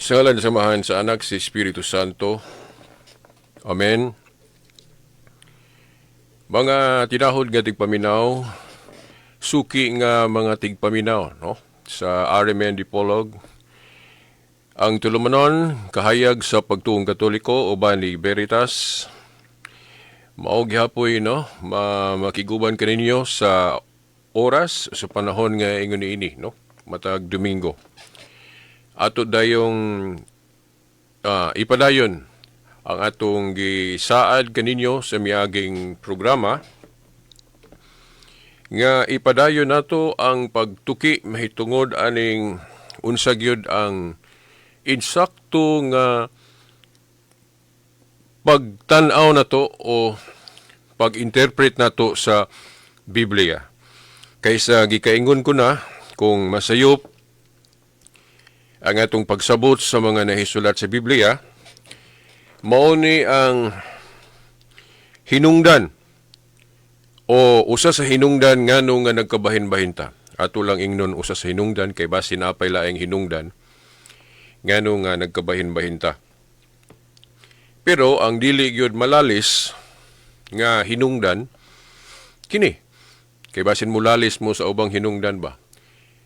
Sa ngalan sa Amahan, sa Anak, sa Espiritu Santo. Amen. Mga tinahod nga tigpaminaw, suki nga mga tigpaminaw, no? Sa RMN Dipolog, ang tulumanon, kahayag sa pagtuong Katoliko uban ni Veritas, mao gihapoy, no, makiguban kaninyo sa oras sa panahon nga ingon niini, no, matag Domingo. Ato dayong ipadayon ang atong gisaad kaninyo sa miaging programa nga ipadayon nato ang pagtuki mahitungod aning unsa gyud ang insakto nga pagtan-aw nato o pag-interpret nato sa Biblia. Kaysa gikaingon ko na kung masayop ang atong pagsabot sa mga nahisulat sa Biblia, mao ni ang hinungdan o usa sa hinungdan ngano nga nagkabahin-bahin ta. Ato lang ingnon usa sa hinungdan kay basin apay laing hinungdan ngano nga nagkabahin-bahin ta. Pero ang dili gyud malalis nga hinungdan kini. Kay basin mulalis mo sa ubang hinungdan ba.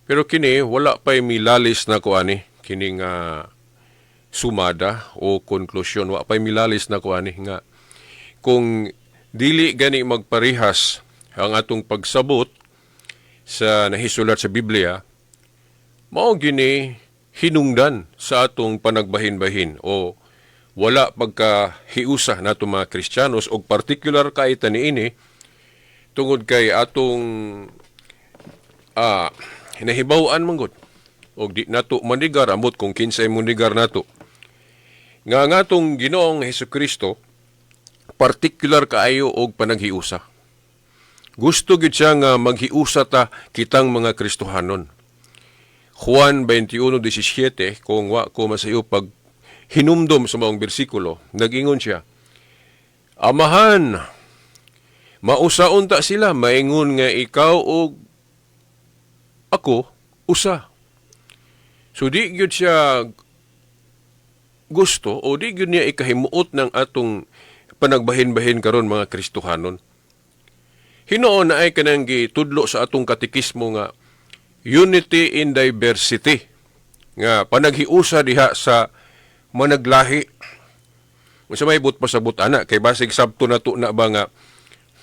Pero kini wala pay milalis na ko ani kini nga sumada o konklusyon, wa pay milalis na ko ani nga kung dili gani magparihas ang atong pagsabot sa nahisulat sa Biblia, mao gini hinungdan sa atong panagbahin-bahin o wala pagkahiusa nato mga Kristiyanos, og particular kay niini tungod kay atong nahibaw-an man gud og di nato manigar, amot kung kinsay munigar nato, nga ang atong Ginoong Hesukristo particular kaayo og panaghiusa. Gusto gyud siya nga maghiusa ta kitang mga Kristohanon. Juan 21:17, kung wa ko masayo pag hinumdom sa maong bersikulo, nag-ingon siya, "Amahan, mausa unta sila, maingon nga ikaw og ako usa." So di gyud siya gusto o di gyud niya ikahimuot ng atong panagbahin-bahin karon mga Kristohanon. Hinuon na ay kanang gitudlo sa atong katekismo nga unity in diversity, nga panaghiusa diha sa managlahi. Unsa may buot pasabot ana? Kay basig sabto nato na ba nga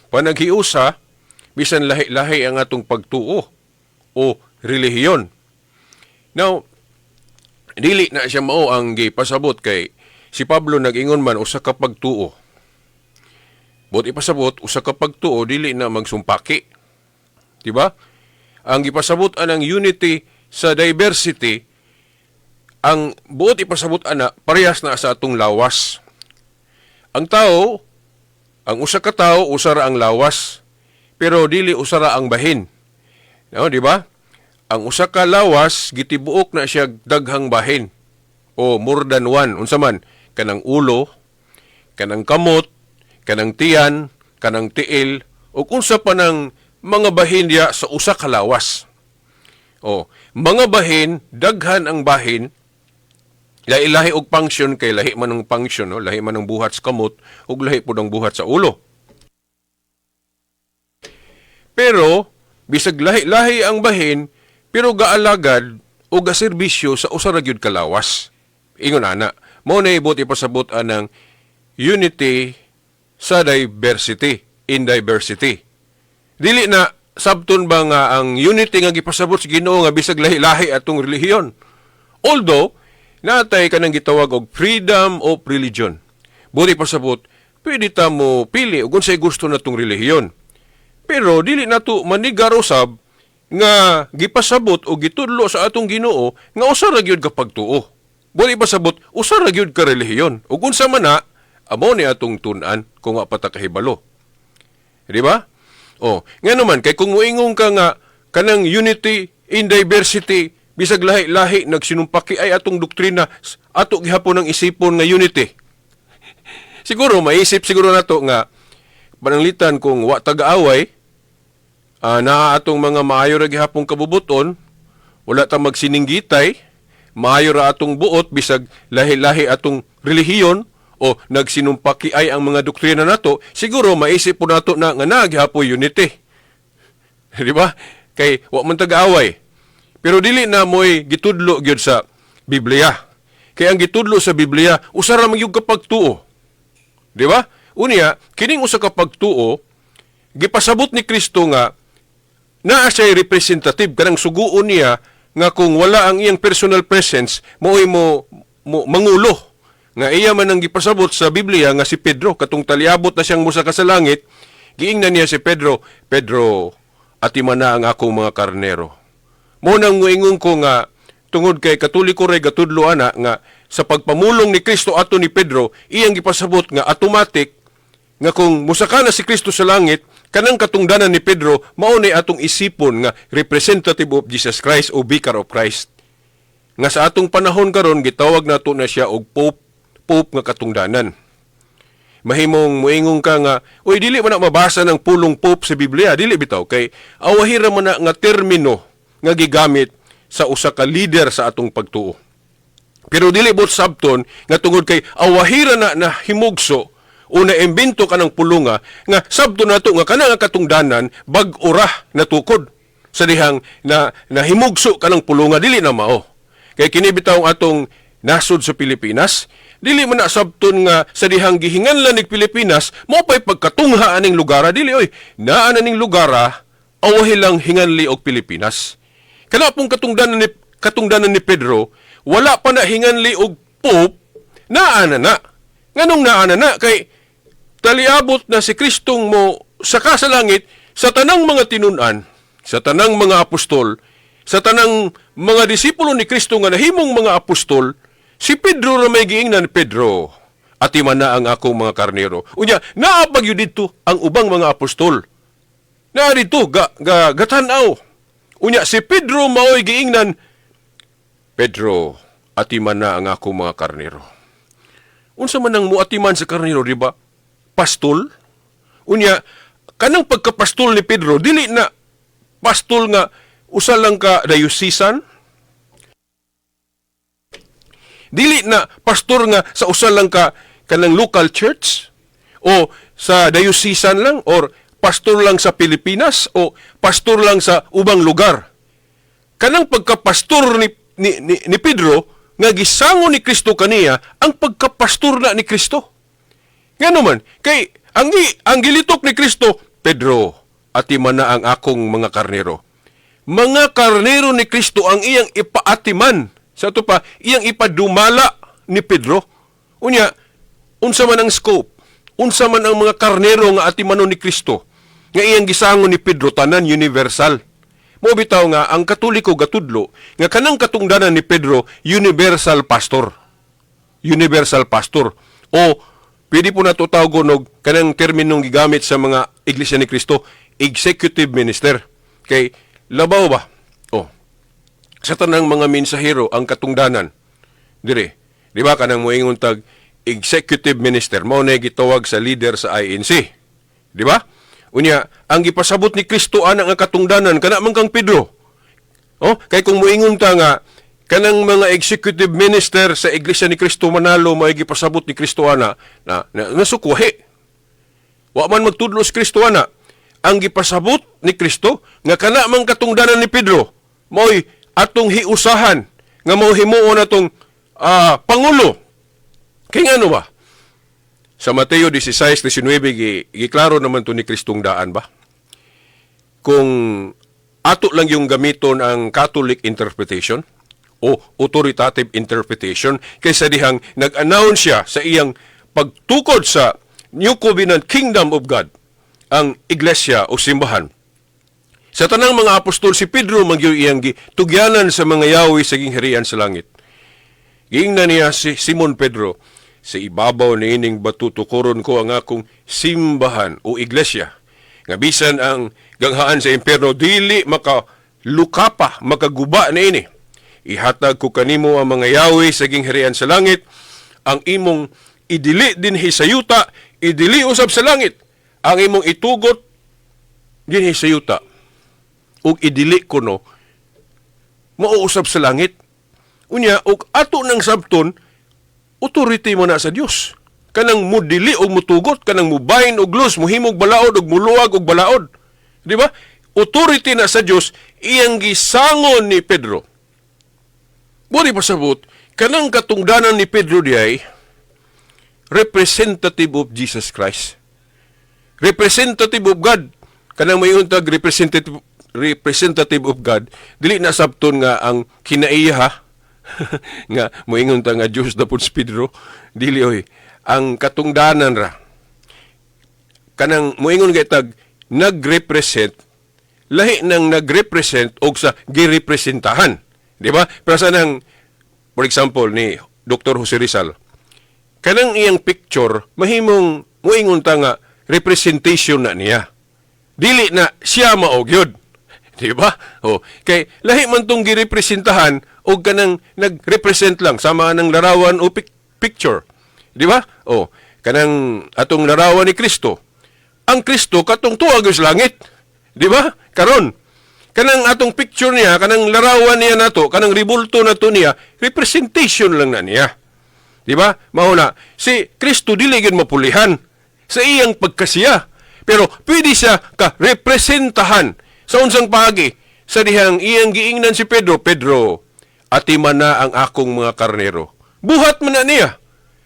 panaghiusa bisan lahi-lahi ang atong pagtuo o relihiyon. Now, dili na siya mao ang gipasabot kay si Pablo nag-ingon man usa ka pagtuo. Buot ipasabot, usa ka pagtuo dili na magsumpaki. Di ba? Ang gipasabot anang unity sa diversity, ang buot ipasabot ana parehas na sa atong lawas. Ang tao, ang usa ka tawo, usa ra ang lawas, pero dili usa ra ang bahin. No, di ba? Ang usa ka lawas gitibuok na siya daghang bahin o more than one. Unsa man? Kanang ulo, kanang kamot, kanang tiyan, kanang tiil, o unsa pa ng mga bahin diya sa usa ka lawas. O, mga bahin, daghan ang bahin, lahi-lahi og function kay lahi man ang function, no? Lahi man ang buhat sa kamot ug lahi pud ang buhat sa ulo. Pero bisag lahi-lahi ang bahin, pero gaalagad o gaserbisyo sa usa ra gyud ka lawas. Ingon ana, mao na ibot ipasabot anang unity sa diversity, in diversity. Dili na sabton ba nga ang unity nga gipasabot sa Ginoo nga bisag lahi-lahi atong relihiyon. Although natay kanang gitawag og freedom of religion. Buot pasabot, pwede ta mo pili og unsay gusto natong relihiyon. Pero dili nato manigar usab nga gipasabot o gitudlo sa atong Ginoo nga usa ra gyud ka pagtuo. Buot ipasabot, usa ra gyud ka relihiyon. Ug unsa man na, amo ni atong tun-an kung wa pa ta kahibalo. Di ba? Oh, nga naman kay kung moingon ka nga kanang unity in diversity bisag lahi-lahi nagsinumpaki ay atong doktrina, ato gihapon ang isipon nga unity. Siguro maisip siguro nato nga pananglitan kung wa tagaaway, naa atong mga maayo ra gihapon kabubuton, wala ta magsininggitay, maayo ra atong buot bisag lahi-lahi atong relihiyon o nagsinumpaki ay ang mga doktrina nato, siguro maisip po nato na nga naa gihapoy unity. Di ba? Kay wa man tag-away. Pero dili na mo'y gitudlo gyud sa Biblia. Kay ang gitudlo sa Biblia, usa ra man gyud ka pagtuo. Di ba? Unya, kining usa ka pagtuo, gipasabot ni Kristo nga naa siya'y representative, kanang suguon niya nga kung wala ang iyang personal presence, mo'y mo mangulo. Nga iya man ang gipasabot sa Biblia nga si Pedro, katong taliabot na siyang musaka sa langit, giingnan niya si Pedro, "Pedro, atiman na ang akong mga karnero." Mo nang muingon ko nga tungod kay Katoliko ray gatudlo ana nga sa pagpamulong ni Kristo ato ni Pedro, iyang gipasabot nga automatic nga kung musaka na si Kristo sa langit, kanang katungdanan ni Pedro mao ni atong isipon nga representative of Jesus Christ o Vicar of Christ. Nga sa atong panahon karon gitawag nato na siya og Pope, Pope nga katungdanan. Mahimong muingon ka nga, "Uy, dili man na mabasa ng pulong Pope sa Biblia." Dili bitaw kay awahira man na nga termino nga gigamit sa usa ka leader sa atong pagtuo. Pero dili bot sabton nga tungod kay awahira na na himugso o naimbento ka ng pulunga nga sabton nato nga kana nga katungdanan bag-o ra natukod sa dihang na nahimugso ka ng pulunga. Dili na mao. Kay kini bitaw ang atong nasod sa Pilipinas, dili man na sabton nga sa dihang gihinganlan ning Pilipinas mao pay pagkatungha aning lugara. Dili oy, naa na ning lugara, awahi lang hinganli og Pilipinas. Kana pong katungdanan ni Pedro, wala pa na hinganli og Pope, naa na na. Nganong naa na na? Kay taliabot na si Kristong mo saka sa langit, sa tanang mga tinun-an, sa tanang mga apostol, sa tanang mga disipulo ni Kristo nga nahimong mga apostol, si Pedro ra may giingnan, "Pedro, atiman na ang akong mga karnero." Unya, naa pa gyud didto ang ubang mga apostol. Naa didto, ga, ga, gatan-aw. Unya, si Pedro mao'y giingnan, "Pedro, atiman na ang akong mga karnero." Unsa man ang muatiman sa karnero, di ba? Pastol. Unya, kanang pagkapastol ni Pedro, dili na pastol nga usa lang ka diocesan. Dili na pastor nga sa usa lang ka kanang local church o sa diocesan lang or pastor lang sa Pilipinas o pastor lang sa ubang lugar. Kanang pagkapastor ni Pedro nga gisango ni Kristo kaniya, ang pagkapastor na ni Kristo. Ngano man, kay ang gilitok ni Kristo, "Pedro, atiman na ang akong mga karnero." Mga karnero ni Kristo ang iyang ipaatiman. Sa ato pa, iyang ipadumala ni Pedro. Unya, unsa man ang scope? Unsa man ang mga karnero nga atimanon ni Kristo? Nga iyang gisango ni Pedro, tanan, universal. Mo bitaw nga ang Katoliko gatudlo nga kanang katungdanan ni Pedro, universal pastor. Universal pastor. O pwede po nato tawgon og kanang terminong gigamit sa mga Iglesia ni Cristo, executive minister. Kay labaw ba? Oh. Sa tanang mga mensahero ang katungdanan dire. Di ba kanang moingon tag executive minister, mao na gitawag sa leader sa INC. Di ba? Unya, ang gipasabot ni Kristo ana nga katungdanan kana man kang Pedro. Oh, kay kung moingon ta nga kanang mga executive minister sa Iglesia ni Cristo Manalo may gipasabot ni Kristo ana na nasukwahi. Wa man magtudlo si Kristo ana. Ang gipasabot ni Kristo nga kana man katungdanan ni Pedro mao'y atong hiusahan nga mao himuon atong pangulo. Kay ngano ba? Sa Mateo 16:19 giklaro naman to ni Kristong daan ba? Kung ato lang yung gamiton ang Catholic interpretation o authoritative interpretation kaysa dihang nag-announce siya sa iyang pagtukod sa New Covenant Kingdom of God, ang iglesia o simbahan. Sa tanang mga apostol, si Pedro man gyud iyang gitugyanan sa mga yawi sa gingharian sa langit. Giingnan niya si Simon Pedro, "Sa ibabaw niining bato tukuron ko ang akong simbahan o iglesia. Nga bisan ang ganghaan sa impyerno dili makalukapa, makaguba niini. Ihatag ko kanimo ang mga yawi sa gingharian sa langit. Ang imong idili dinhi sa yuta, idili usab sa langit. Ang imong itugot dinhi sa yuta ug idili kuno, mauusab sa langit." Unya og ato nang sabton, authority mo na sa Dios. Kanang mudili og mutugot, kanang mubahin og loose, muhimog balaod og muluwag og balaod. Di ba? Authority na sa Dios iyang gisangon ni Pedro. Buot pasabot, kanang katungdanan ni Pedro diay representative of Jesus Christ. Representative of God. Kanang may untag representative representative of God, dili na sabton nga ang kinaiya ha. Nga moingon ta nga Diyos na pud si Pedro, dili oy. Ang katungdanan ra. Kanang moingon kay tag nagrepresent, lahi nang nagrepresent og sa girepresentahan. Di ba? Pero sa nang, for example, ni Dr. Jose Rizal, kanang iyang picture mahimong moingon ta nga representation na niya. Dili na siya mao gyud. Di ba? O, kay lahi man tong girepresentahan og kanang nagrepresent lang sama ng larawan o picture. Di ba? O, kanang atong larawan ni Kristo. Ang Kristo katong tuwa sa langit. Di ba? Karon, kanang atong picture niya, kanang larawan niya nato, kanang ribulto nato niya, representation lang na niya. Di ba? Mao na, si Kristo dili gyud mapulihan sa iyang pagkasiya. Pero pwede siya ka representahan sa unsang paagi sa dihang iyang giingnan si Pedro, "Pedro, atiman na ang akong mga karnero." Buhat man na niya.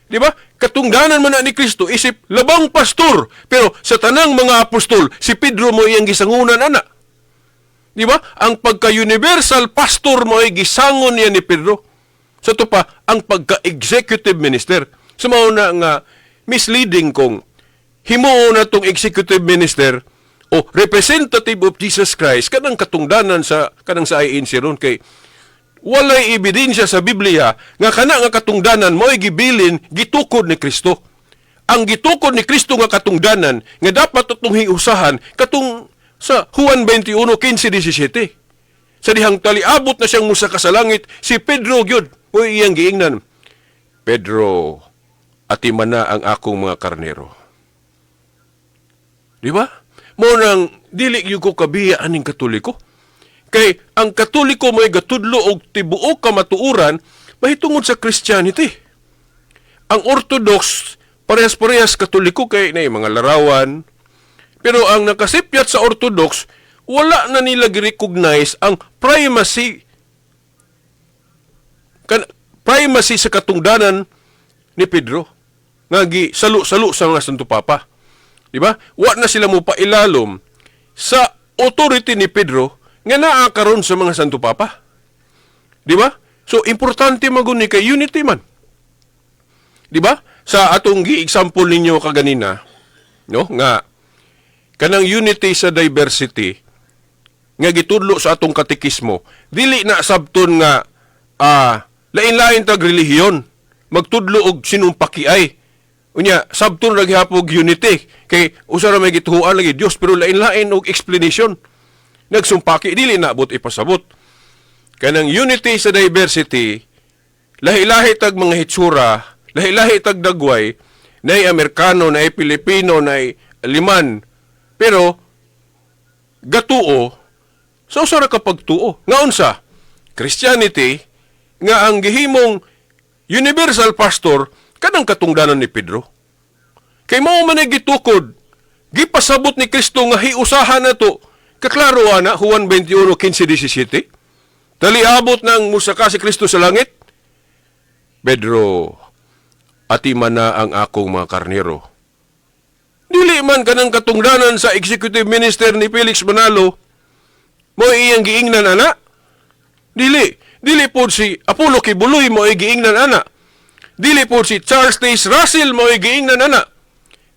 Di ba? Katungdanan man na ni Kristo isip labang pastor, pero sa tanang mga apostol si Pedro mo iyang gisangunan ana. Di ba? Ang pagka-universal pastor mo ay gisangon niya ni Pedro. Sa to pa, ang pagka-executive minister. Sa mao na nga misleading kung himuon na tong executive minister o representative of Jesus Christ kanang katungdanan sa kanang sa INC ron, kay walay ebidensya sa Biblia nga kana nga katungdanan mo'y gibilin, gitukod ni Kristo. Ang gitukod ni Kristo nga katungdanan nga dapat atong hiusahan katong sa Juan 21:15 17. Sa dihang taliabot na siyang musaka sa langit, si Pedro gyud mo'y iyang giingnan. "Pedro, atiman na ang akong mga karnero." Di ba? Mo nang dili gyud ko kabiya aning Katoliko. Kay ang Katoliko mo'y gatudlo og tibuok kamatuoran mahitungod sa Christianity. Ang Orthodox parehas-parehas Katoliko kay na mga larawan. Pero ang nakasipyat sa Orthodox, wala na nila gi-recognize ang primacy kan primacy sa katungdanan ni Pedro nga gi salo-salo sa mga Santo Papa. Di ba? Wa na sila mo pailalom sa authority ni Pedro nga naa karon sa mga Santo Papa. Di ba? So importante man gud ni kay unity man. Di ba? Sa atong gi-example ninyo kaganina, no, nga kanang unity sa diversity nga gitudlo sa atong katekismo, dili na sabton nga lain-lain tag relihiyon, magtudlo og sinumpakiay. Unya, sabton ra gihapon unity kay usa ra may gituohan lagi Dios, pero lain-lain og explanation. Nagsumpaki, dili na abot ipasabot. Kanang unity sa diversity, lahi-lahi tag mga hitsura, lahi-lahi tag dagway, nay Amerikano, nay Pilipino, nay Liman, pero gatuo sa usa ra ka pagtuo. Nga unsa? Christianity, nga ang gihimong universal pastor kanang katungdanan ni Pedro. Kay mao man ay gitukod, gipasabot ni Kristo nga hiusahan nato. Kaklaro ana, Juan 21:15 17. Taliabot ng musaka si Kristo sa langit. "Pedro, atiman na ang akong mga karnero." Dili man kanang katungdanan sa executive minister ni Felix Manalo mo iyang giingnan ana. Dili. Dili po si Apollo Quiboloy mo giingnan ana. Dili po si Charles Taze Russell mo giingnan ana.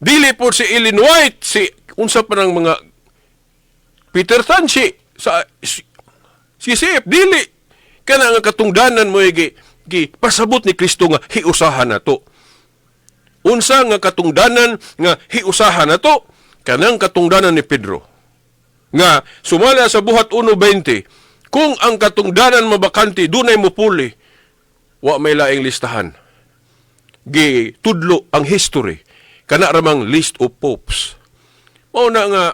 Dili po si Ellen White, si unsa pa ng mga Peter Tansi sa CCF, dili kana nga katungdanan mo gi pasabot ni Kristo nga hiusahan nato. Unsa nga katungdanan nga hiusahan nato? Kanang katungdanan ni Pedro. Nga sumala sa Buhat 1:20, kung ang katungdanan mabakante, dunay mupuli, wa may laing listahan. Gi tudlo ang history kana ramang list of popes. Mao na nga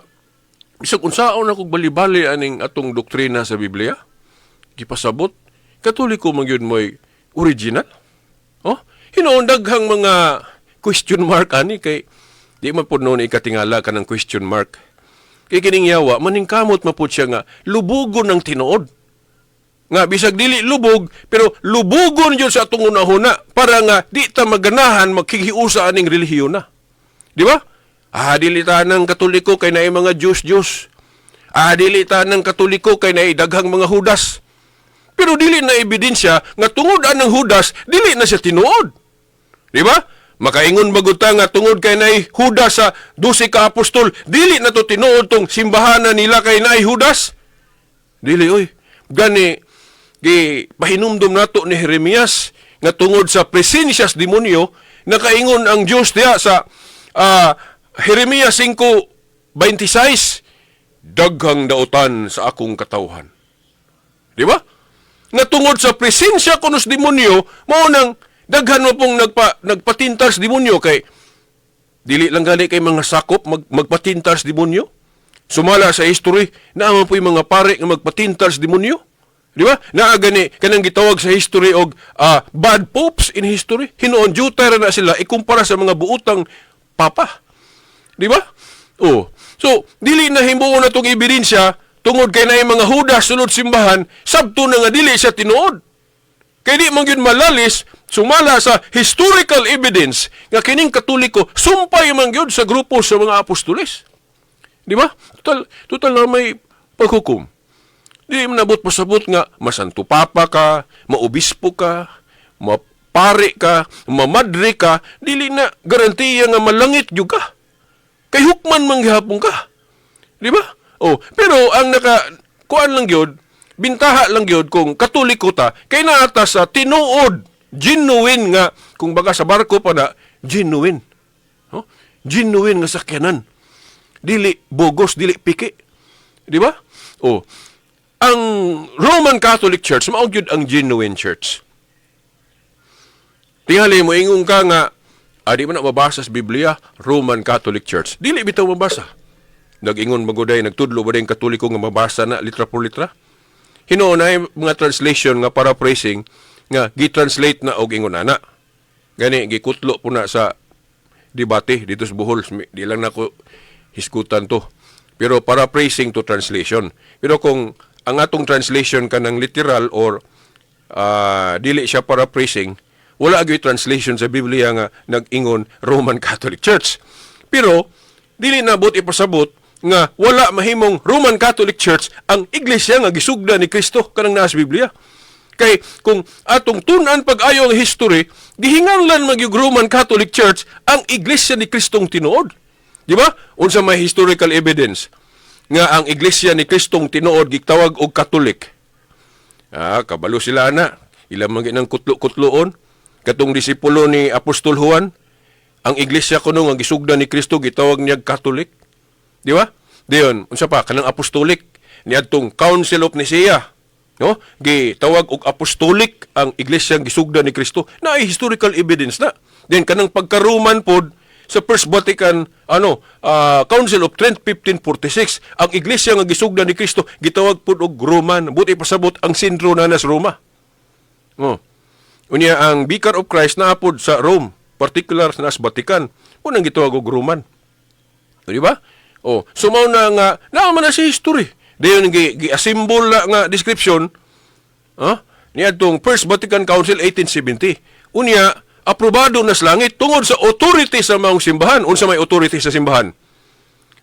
bisag unsaon ako balibali aning atong doktrina sa Biblia, gipasabot Katoliko man gyud mo'y original. Oh, hinuon daghang mga question mark ani kay di man pud noon ikatingala ka ng question mark. Kay kining yawa maningkamot man pud siya nga lubugon ng tinuod. Nga bisag dili lubog pero lubugon jud sa atong hunahuna para nga di ta maganahan magkighiusa aning relihiyon na. Di ba? Ah, dili ta ng Katoliko kay naay mga Diyos-Diyos. Ah, dili ta ng Katoliko kay naay daghang mga Hudas. Pero dili na ebidensya nga tungod anang Hudas, dili na siya tinuod. Di ba? Makaingon ba gud ta nga tungod kay naay Hudas sa 12 ka apostol, dili na to tinuod tong simbahanan nila kay naay Hudas? Dili oy. Gani gi pahinumdum nato ni Jeremias nga tungod sa presensya sa demonyo, nakaingon ang Dios diha sa Jeremias 5:26, "Daghang dautan sa akong katawhan." Di ba? Nga tungod sa presensya kuno sa demonyo, mao nang daghan mo pong nagpatintar sa demonyo kay dili lang gali kay mga sakop magpatintar sa demonyo. Sumala sa history, naa man po'y mga pare nga magpatintar sa demonyo. Di ba? Naa gani kanang gitawag sa history og bad popes in history. Hinuon jutay ra na sila ikumpara sa mga buutang papa. Di ba? Oh. So, dili na himuon na tong ebidensya tungod kay naay mga Hudas sulod simbahan, sabto na nga dili siya tinuod. Kay di man gyud malalis sumala sa historical evidence nga kining Katoliko sumpay man gyud sa grupo sa mga apostoles. Di ba? Total, total na may paghukom. Di man nabot pasabot nga masanto papa ka, maobispo ka, mapare ka, mamadre ka, dili na garantiya nga malangit gyud ka. Kay hukman man gihapon ka. Di ba? Oh, pero ang naka kuan lang gyud, bintaha lang gyud kung Katoliko ta kay naata sa tinuod, genuine nga kung baga sa barko pa na genuine. Oh, genuine nga sakyanan. Dili bogos, dili piki. Di ba? Oh. Ang Roman Catholic Church mao gyud ang genuine church. Tingali mo ingon ka nga di man na mabasa sa Biblia, Roman Catholic Church. Dili bitaw mabasa. Nag-ingon maguday, nagtudlo ba din Katoliko nga mabasa na litra por litra? Hinuon na mga translation nga paraphrasing nga gi-translate na og ingon ana. Gani gikutlo po na sa debate dito sa Bohol. Di lang nako hisgutan to. Pero paraphrasing to translation. Pero kung ang atong translation kanang literal or dili siya paraphrasing, wala gyud translation sa Biblia nga nag-ingon Roman Catholic Church. Pero dili na buot ipasabot nga wala mahimong Roman Catholic Church ang iglesia nga gisugda ni Kristo kanang naa sa Biblia. Kay kung atong tun-an pag-ayo ang history, gihinganlan magyug Roman Catholic Church ang iglesia ni Kristong tinuod. Di ba? Unsa may historical evidence nga ang iglesia ni Kristong tinuod gitawag og Catholic? Ah, kabalo sila na. Ilang man ginang kutlo-kutloon. Katong disipulo ni Apostol Juan, ang iglesia kuno nga gisugda ni Kristo gitawag niya Catholic. Di ba? Diyon, unsa pa kanang apostolic niadtong Council of Nicaea. No? Gitawag og apostolic ang iglesia gisugda ni Kristo. Na historical evidence na. Then kanang pagka-Roman pod sa First Vatican ano Council of Trent 1546, ang iglesia nga gisugda ni Kristo gitawag pod og Roman. Buot ipasabot ang sentro na nas Roma. Oh. Unya ang Vicar of Christ naa pod sa Rome, particular sa nas Vatican. Unang gitawag og Roman. Di ba? Oh, so mao na nga naa man na si history. Dayon gi-assemble na nga description, ha? Niadtong First Vatican Council 1870. Unya aprobado na sa langit tungod sa authority sa maong simbahan. Unsa may authority sa simbahan?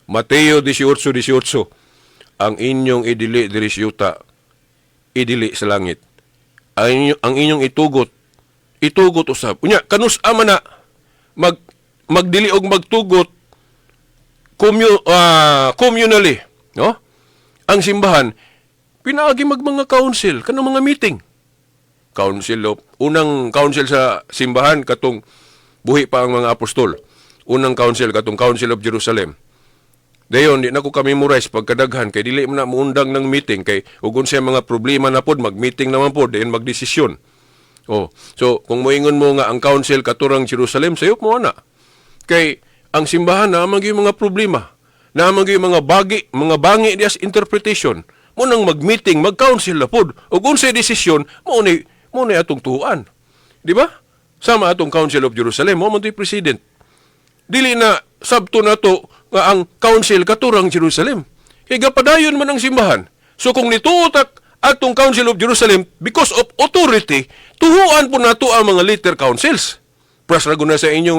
Mateo 18:18. "Ang inyong idili diri sa yuta, idili sa langit. Ang inyong itugot, itugot usab." Unya kanus ama na magdili og magtugot communally, no? Ang simbahan pinaagi mag mga council, kanang mga meeting. Council of unang council sa simbahan katong buhi pa ang mga apostol. Unang council katong Council of Jerusalem. Dayon di na ko ka-memorize pagkadaghan kay dili man na muundang ng meeting kay ug unsay mga problema na pod mag-meeting naman pod, dayon magdesisyon. Oh, so kung moingon mo nga ang council katurang Jerusalem, sayop mo ana. Kay ang simbahan naa man gyud mga problema. Naa man gyud mga bagi, mga bangi dias interpretation. Mao nang mag-meeting, mag-council na pod. Ug unsay desisyon, mao ni atong tuohan. Di ba? Sama atong Council of Jerusalem, mao man to'y president. Dili na sabto na to nga ang council katurang Jerusalem. Kay gapadayon man ang simbahan. So kung nituo ta atong Council of Jerusalem because of authority, tuhuan po nato ang mga later councils. Pras ra na sa inyong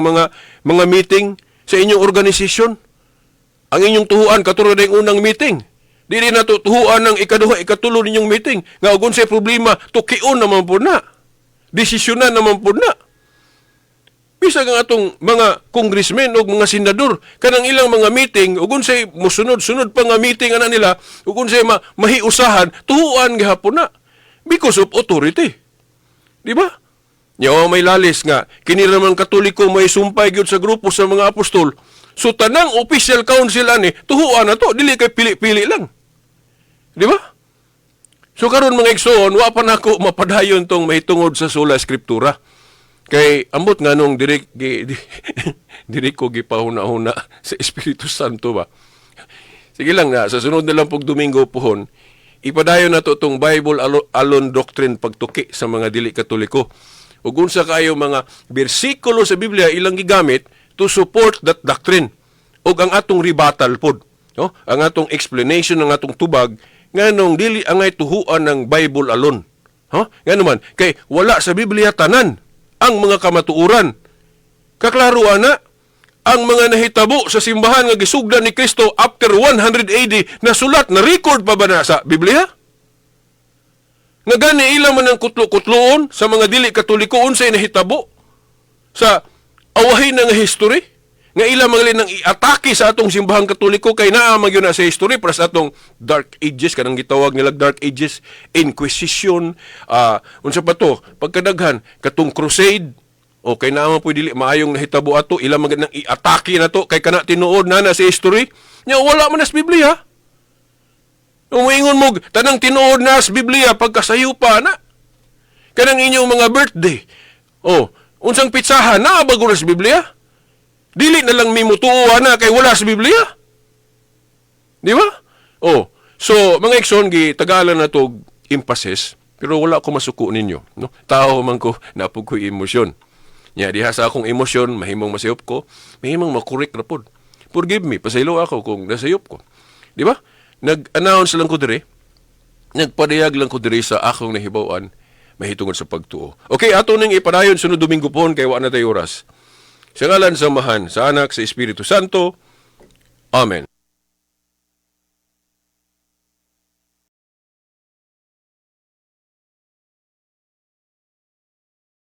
mga meeting, sa inyong organisasyon. Ang inyong tuhuan katura na yung unang meeting. Dili na to tuhuan ng ikaduha, ikatulo ninyong meeting. Nga ug unsay problema, tukion naman po na. Desisyonan naman po na. Bisag ang atong mga congressmen o mga senador, kanang ilang mga meeting ug unsay musunod-sunod pa nga meeting ana nila, ug unsay mahiusahan, tuhuan gihapon na because of authority. Di ba? Nya may lalis nga kini ra man Katoliko may sumpay gyud sa grupo sa mga apostol. So tanang official council ani tuhuan na to, dili kay pili-pili lang. Di ba? So karon, mga igsoon, wa pa nako mapadayon tong mahitungod sa Sola Scriptura. Kay ambot nga nung diri ko gipahuna-huna sa Espiritu Santo ba. Sige lang na, sa sunod na lang pog Domingo pohon, ipadayon na to tong Bible alone doctrine, pagtuki sa mga dili Katoliko. Ug unsa kayo mga bersikulo sa Biblia ilang gigamit to support that doctrine. Ug ang atong rebuttal pod, no? Ang atong explanation ng atong tubag nganong dili angay tuhuan ng Bible alone. Ha? Ngano man kay wala sa Biblia tanan ang mga kamatuoran. Kaklaro ana, ang mga nahitabo sa simbahan nga gisugdan ni Kristo after 100 AD na sulat na record pa ba na sa Biblia? Nga gani ila man ang kutlo-kutloon sa mga dili Katoliko unsay nahitabo sa awahin nga history nga ila mga nang iatake sa atong simbahang Katoliko, kay naa man gyud na sa history para sa atong Dark Ages, kanang gitawag nila Dark Ages, Inquisition, unsa pa to, pagkadaghan, katong Crusade. Okay na man po dili maayong nahitabo ato, ila man nang iatake na to kay kana tinuod na na sa history nya wala man na sa Biblia. Umuingon mo tanang tinuod na sa Biblia, pagkasayo pa na. Kanang inyong mga birthday, oh, unsang pitsahan, naa ba gud sa Biblia? Dili na lang mimutuo na kay wala sa Biblia. Di ba? Oh, so mga igsoon, gi tagalan na to emphasis, pero wala ko masuko ninyo, no? Tao man ko, napog ko emosyon. Nya diha sa akong emosyon, mahimong masayop ko, mahimong makorek ra pod. Forgive me, pasaylo ako kung nasayop ko. Di ba? Nag-announce lang ko dire, nagpadayag lang ko dire sa akong nahibaw-an mahitungod sa pagtuo. Okay, ato ning ipadayon sunod Domingo pohon kay wa na tayo oras. Sa ngalan sa Amahan, sa Anak, sa Espiritu Santo. Amen.